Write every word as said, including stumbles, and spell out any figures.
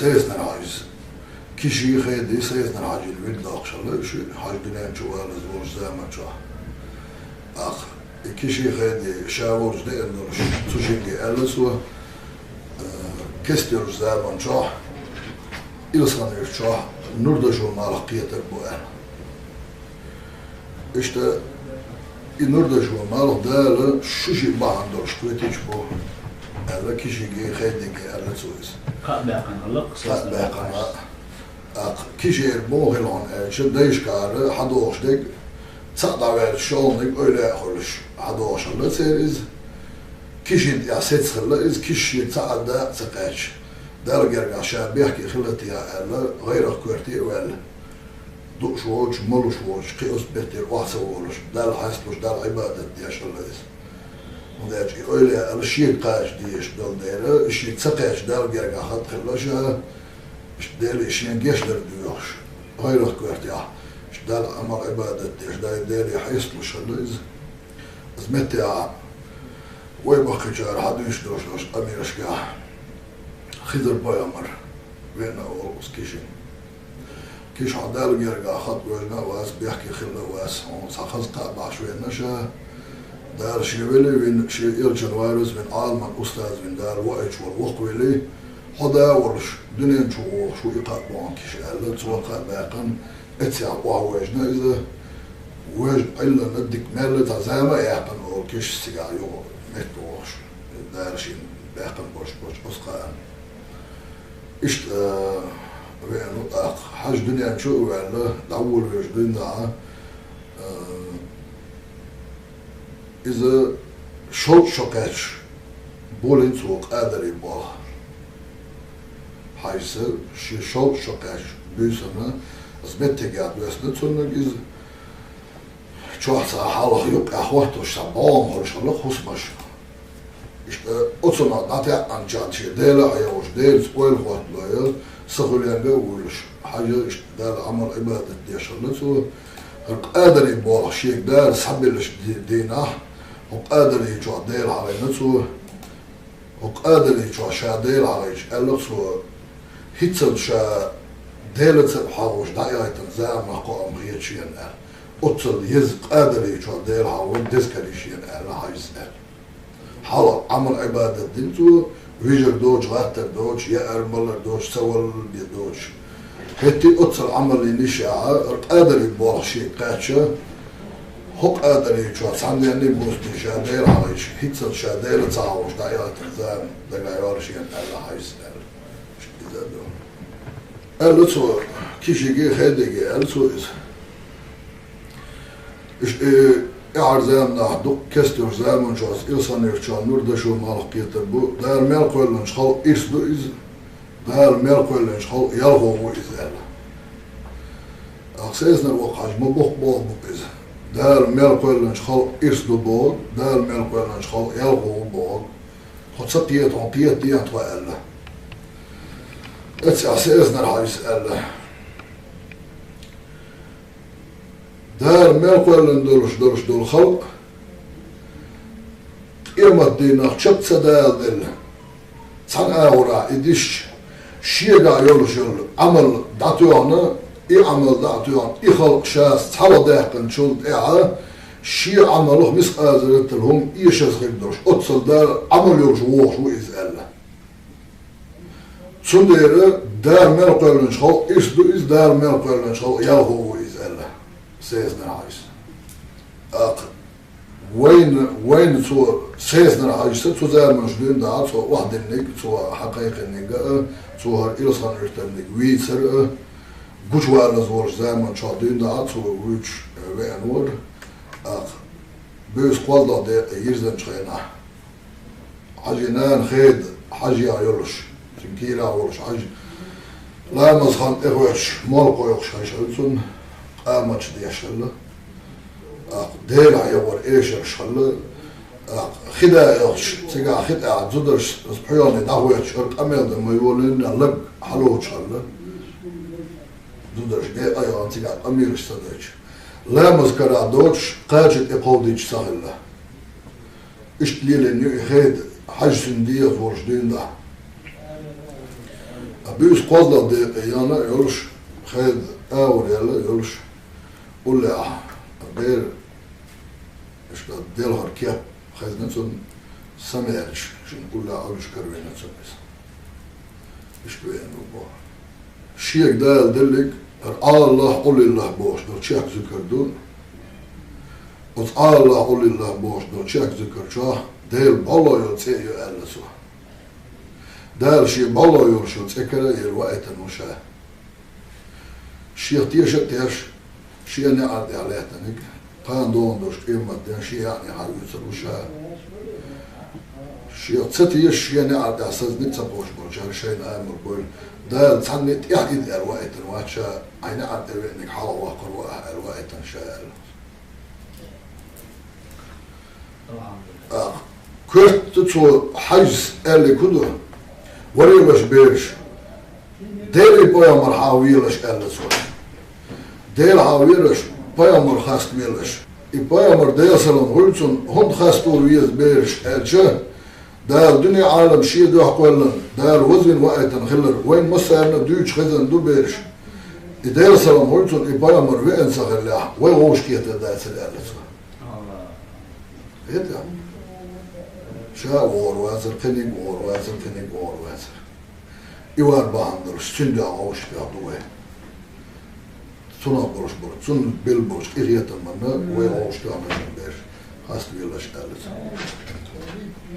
Сезнар Хьажас. Киши, Хеди Сезнар Хьажин вирд доккхуш хилла уьш, Хьажа дуьнен чу валаза волчу заман чохь. ТӀаккха и Киши, Хеди ша волчу деана долуш цу шинге аьлла цо, э, кеста йолчу заман чохь, Илсхан-Юьртахь чохь нур дашо малх кхетар бу аьлла. Иштта и нур дашо малх Дала шу шиъ бахьана долуш кхетийта бу, аьлла Кишиге, Хедиге аьлла цо иза. Кхаа баьккхина хилла-кх Сезнар Хьажас. ТӀаккха Кишера муха хилла хьуна аьлча, дайшкара хьадогӀуш дерг, цхьаъ дӀаваьлча шолгӀаниг эвлаяъ хуьлуш хьадогӀуш хилла церан иза. Кишина тӀехь сецца хилла иза, Киша шега цхьа а дакъа ца кхаьчча, Далла гергахь ша бехке хилла техьа аьлла, гӀайрах коьрте а ваьлла. Дууш воцуш, молуш воцуш, кхин оцу меттера охьа ца волуш, Далла хьесталуш, Далла Ӏибадат деш хилла иза. ХӀунда аьлча и эвлаяъ шега кхача дезаш долу дела, и шега ца кхаьчча Далла гергахь хатта хилла ша, иштта Деле шен гечдар доьхуш, гӀайрах коьртехь, иштта Далла Ӏамал-Ӏибадат деш, Дала Деле хьесталуш хилла иза. Иза меттехь вай баккхийчара хьадуьйцуш долуш долчу къамелашкахь Хизар-пайхамар веана а волу оцу Кишина. Киша, хьо Далла гергахь хатта вевзина а вац, бехке хилла а вац, хьуна цхьа хаза кхаъ бахьаш веана ша. Дала шен вели вина, шен элчан варас вина, Ӏаламан устаз вина, Дала ваийташ волу воккха вели, хьо да а волуш, дуьнен чу вогӀуш ву и кхаъ бохьан Киша аьлла, цо кхаъ баьккхина, эццехь охьавоьжна иза, вежа Ӏиллина дика мел цхьа зама а яьккхина волу Киша цигахь юха метта вогӀуш, Дала шена баьккхина болуш болчу оцу кхаъна. Иштта, а, веана ву тӀаккха. Хьажа дуьнен чу а ваьлла, дӀаволавелча дуьйна, а, иза шовзткъа шо кхаьчча болийна цо къадарийн болх. Хьажас шен шовзткъа шо кхаьчча буьйсанна, иза меттигехь доьссина цунна иза. Чохь цхьа хьалха юккъехь хӀоттош цхьа бӀогӀам хуьлуш хилла хӀусамаш. Иштта оцунах дӀатаьӀӀанчохь шен Дела а хьехош, Делаца ойла хӀоттадо, са хуьленга а вуьйлуш, Хьажа иштта Далла Ӏамал-Ӏибадат деш хилла цо. ХӀара къадарийн болх шега Дала схьабеллачу ди-, дийнахь, хӀокху къадарийн чохь Дела хьахийна цо. ХӀокху къадарийн чохь ша Дела хьахийча, аьлла цо, хӀинццалц ша Делаца а хьахош дӀаяхийтина заманах кхоам хета шена аьлла. Оццул еза къадарийн чохь Дела хьахо деза карий шена аьлла Хьажас аьлла. Хьалха Ӏамал-Ӏибадат дина цо, вижар доцуш, гӀаттар доцуш, яар-малар доцуш, ца валале доцуш. ХӀетте а оццул Ӏамал йина йиш яхьа, хӀара къадарийн болх шега кхаьчча, хӀокху къадарийн чохь цхьанненна а бусалба ша Дела хьахийча, хӀинццалц ша Делаца а хьахош дӀаяхийтина зама дагахь йолуш йина аьлла Хьажас аьлла. Иза а ду. Аьлла цо, Кишиге, Хедиге аьлла цо иза. Иштта, э, тӀаьхьара заманахь дукха кестачу заманчохь Илсхан-Юьртахь нур дашо малх кхетар бу, Дала мел кхоьллинчу халкъан ирс ду иза, Дала мел кхоьллинчу халкъан ялхо ву иза аьлла. Ахь Сезнар воккха Хьажа ма бухху боху бу иза. Дала мел кхоьллинчу халкъан ирс ду боху, Дала мел кхоьллинчу халкъан ялхо ву боху. Тхо ца кхета, хьуна кхета дехьа тхо аьлла. Эццехь Сезнар Хьажас аьлла. Дала мел кхоьллина долуш долуш долу халкъ, къематдийнахь чекх ца даладелла, цхьана агӀорахь и дисча, шегахь йолуш йолу Ӏамал дӀатоьхна, и Ӏамал дӀа а тоьхна, и халкъ шаца цхьаьна даьккхинчул тӀаьхьа, шен Ӏамалх мискъазарратал хӀума эшаза хир долуш, оццул Дала Ӏамал йолуш вогӀуш ву иза аьлла. Цундела Дала мел кхоьллинчу халкъан ирс ду иза, Дала мел кхоьллинчу халкъан ялхо ву иза аьлла Сезнар Хьажас. ТӀаккха вайна, вайна цо Сезнар Хьажас цу заманаш дуьйна дахьа цо охьадинниг, цо хьакхайкхинниг а, цо хӀара Илсхан-Юьртарниг вийцар а, гучувалаза волчу заманчохь дуьйна дахьа цо вуьйцуш веана вара. ТӀаккха буьйса кхозлагӀа декъе йирзинчу хенахь, Хьажин нана Хеда Хьажех йолуш, цуьнан кийрахь волуш Хьажа, ламаза хан тӀехӀоьттуш, молла кхойкхуш хезна цунна, къаматаш деш хилла. ТӀаккха Дела хьехоран эшарш хилла. ТӀаккха хи да а йоьлхуш, цигахь хи тӀехь зударша пхьоьхӀане дӀахӀоьттуш, хӀара къамел дан ма йолийла, лаг хьалоцуш хилла. Зударша декъа а йохна, цигахь къамелаш ца дайча, ламаз карахь доцуш, кхача тӀе кховдийча ца хилла. Иштта лелийна ю и Хеда Хьажа цуьнан дегӀаза волуш дуьйна дахьа. А буьйса кхозлагӀа декъе яна а йолуш, хезна агӀор яьлла а йолуш, уллехь, бер, иштта делхар кеп хезна цунна, самаьрча, шина уллехь Ӏуьллуш каравелла цунна иза. Иштта веана ву боху. Шега Дала деллиг, хӀара Ӏалаллахь, Ӏулиллахь бохуш долу чехка зуькар ду. Оцу Ӏалаллахь, Ӏулиллахь бохуш долу чехка зуькар чохь Дела бӀоло йолу цӀе а ю аьлла цо. Дала шен бӀоло йолуш йолу цӀе кара а елла ваийтина ву ша. Шех теша а теш, шен неӀар тӀехь лаьттаниг, кхана догӀун долуш къематден шен яьӀнехьа оьцур ву ша. Шех ца теша, шен неӀар тӀехь сазниг ца кхочуш болчара шайна амал бойла. Дала цхьанна а тӀехь ида аьлла ваийтина вац ша, хьайн неӀар тӀе веаниг хьалха ваккхар ву ахь аьлла ваийтина ша аьлла. ТӀаккха коьрта цо хьаьжча аьллиг хӀун ду? Варелаш бераш, Делан пайхамар хьан велаш аьлла цо. Дела хьан велаш, пайхамар хаставелаш. И пайхамар, Делан салам хуьлда цунна, хӀунда хаставала веза бераш аьлча, Дала дуьне Ӏалам шен дуьхьа кхоьллина, Дала вазвина ваийтина хилар вайн массарна а дуьйцуш хезна ду бераш. И Делан салам хуьлда цунна, и пайхамар веана ца хиллехь, вай вовшахкхетар дацара аьлла цо. ХӀета? Ша а вогӀур вацара, кхиниг а вогӀур вацара, кхиниг а вогӀур вацара. И вар бахьана долуш, цуьнан дуьхьа вовшахтоьхна ду вай. Цунах болуш болу, цунна белла болчу къинхетамна вай вовшахтоьхна бераш, хаставелаш аьлла цо.